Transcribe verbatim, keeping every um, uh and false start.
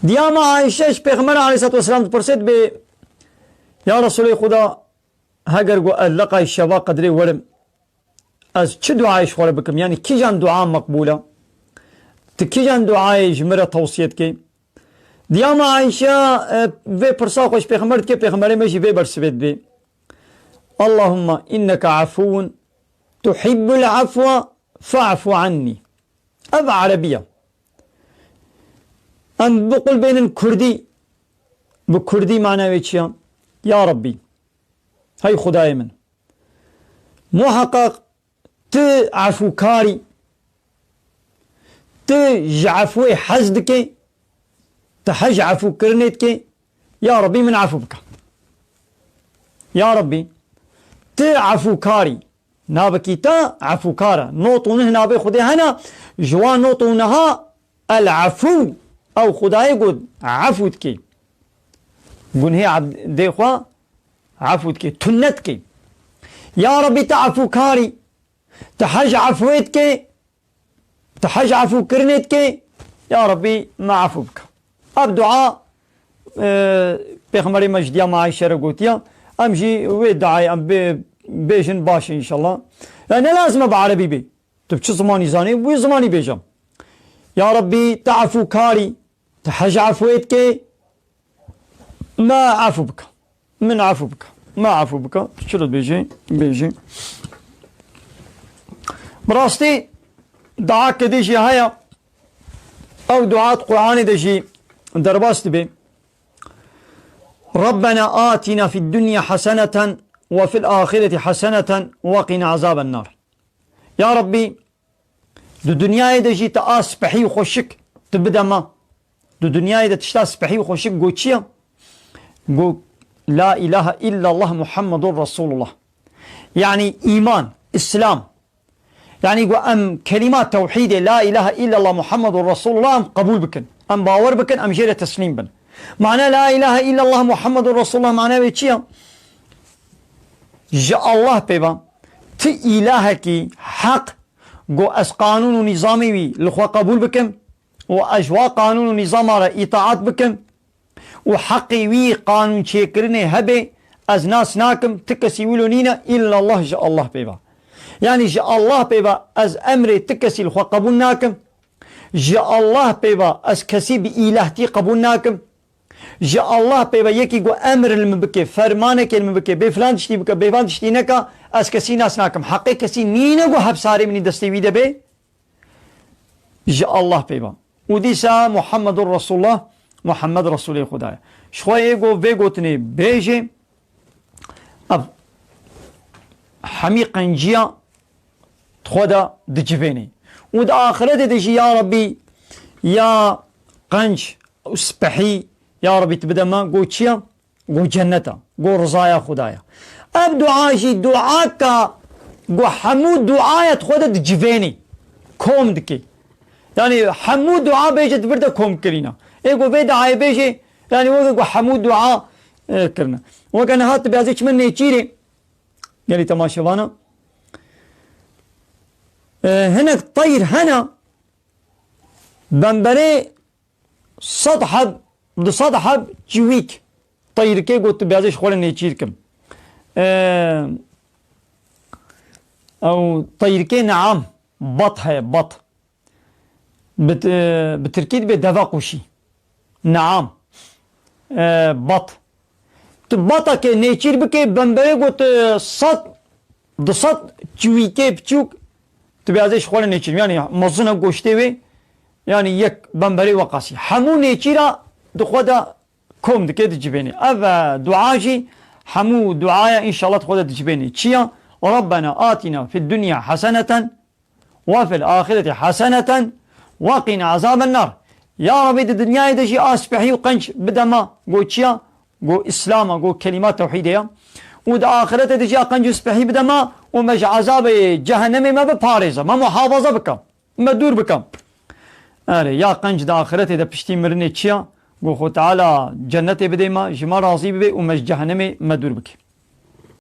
Diya me Ayşe ji Pêxember aleyhissalatu vesselam dipirse, dibê, Ya Resulê Xuda, heger ku ez leqay şeva qedrê werim, ez çi duayê ji xwe re bikim? Yanî kîjan dua meqbûl e? Tu kîjan duayê ji min re tewsiye dikî? Diya me Ayşe, e, vê pirsa xwe ji Pêxember dike, Pêxemberê me jî vê bersivê dibê. Allahumma inneke afuwun tuhibbul afwa fa'fu anni. Ev erebî ye. Em biqulbênin kurdî. Bi kurdî mana wê çi ye? Ya Rebbî, hey Xwedayê min, muheqeq tu efûkar î, tu ji efûyê hez dikê, tu hez ji efûkirinê dikê, ya Rebbî min efû bike. Ya Rebbî, tu efûkar î, navekî te efûkar e. Nod û neh navê Xwedê hene, ji wan nod û neha El-Efû, ew Xwedayê ku efû dikê. Gunhê ebdê xwe efû dikê, tune dikê. Ya Rebbî, tu efûkar î, tu hez ji efûyê dikê, tu hez ji efûkirinê dikê, ya Rebbî, me efû bike. Ev dua, e, Pêxemberê me ji diya me Ayşe re gotiye, em jî wê duayê em bê-, bêjin baş e înşallah. Ya ne lazim e bi erebî bê. Tu bi çi zimanî zanî, wî zimanî bêje. Ya Rebbî, tu efûkar î, tu hez ji efûyê dikê, me efû bike. Min efû bike. Me efû bike. Tu çilo dibêjî, bêjî. Bi rastî duayeke dî jî heye. Ew dua di Quranê de jî derbas dibe. Rabbena atina fid dunya haseneten ve fil ahireti haseneten ve qina azaben nar. Ya Rebbî, di dinyayê de jî tu a spehî û xweşik tu bide me. Di dinyayê de tişta spehî û xweşik got çi ye? Got, La ilahe illallah Muhammedun Resulullah. Yanî îman, Îslam. Yanî got em kelîma tewhîdê, La ilahe illallah Muhammedun Resulullah em qebûl bikin. Em bawer bikin, em jê re teslîm bin. Mana La ilahe illallah Muhammedun Resulullah mana wê çi ye? Ji Allah pê ve ti îlahekî heq, got ez qanûn û nîzamê wî li xwe qebûl bikim û ez ji wa qanûn û nîzama re îtaat bikim û heqê wî qanûn çêkirinê hebe, ez nas nakim, ti kesî wilo nîne, îllallah ji Allah pê ve. Yanî ji Allah pê ve ez emrê ti kesî li xwe qebûl nakim. Ji Allah pê ve ez kesî bi îlahtî qebûl nakim. Ji Allah pê ve yekî ku emr li min bike, fermanekê li min bike, bê filan tiştî bike, bê filan tiştî neka, ez kesî nas nakim. Heqê kesî nîne ku hepsarê min î destê wî de be. Ji Allah pê ve. Û dîsa Muhammedun Resulullah, Muhammed Resulê Xuda ye. Ji xwe yê ku vê gotinê bêjê, ev hemî qenciya di xwe de dicivênê. Û di axiretê de jî, ya Rebbî, ya qenc û spehî, ya Rebbî, tu bide me, got çi ye? Got cennet e, got rizaya Xuda ye. Ev dua jî duaka ku hemû duaya di xwe de dicivênê, kom dike. Yanî hemû dua bêje di vir de kom kirîne. Ê ku vê duayê bêje, yanî weke ku hemû dua, e, kirine. Weke niha tu bêjî çi min nêçîrê, gelî temaşevana. E, hinek teyr hene, bemberê sed heb, du sed heb çiwîk, teyrikê got tu bêjî ji xwe re nêçîr kim. E, ew teyrikê neam, bat heye, bat. Bi, bi tirkî dibe deve qûşî. Neam. E, bat. Tu batakê nêçîr bikê, bemberê got, e, sed, du sed çiwîkê piçûk, tu bêjî ji xwe re nêçîr. Yanî mezin e goştê wê, yanî yek bemberê weqasî. Hemû nêçîra di xwe de kom dike, dicivênê. Ev, e, dua jî hemû duaya înşallah di xwe de dicivênê. Çi ya? Rabbena atina fid dunya haseneten ve fil ahireti haseneten ve qina azaben nar. Ya Rabbi, di dinyayê de jî a spehî û qenc bide me, got çi ya? Got Îslam e, got kelîma tewhîdê ya. Û di axiretê de jî a qenc û spehî bide me û me ji ezabê cehennemê me biparêze, me muhafaza bike, me dûr bike. Erê, ya qenc di axiretê de piştî mirinê çi ya? Got Xwe Teala cennetê bidê me, ji me razî bibe û me ji cehennemê me dûr bike.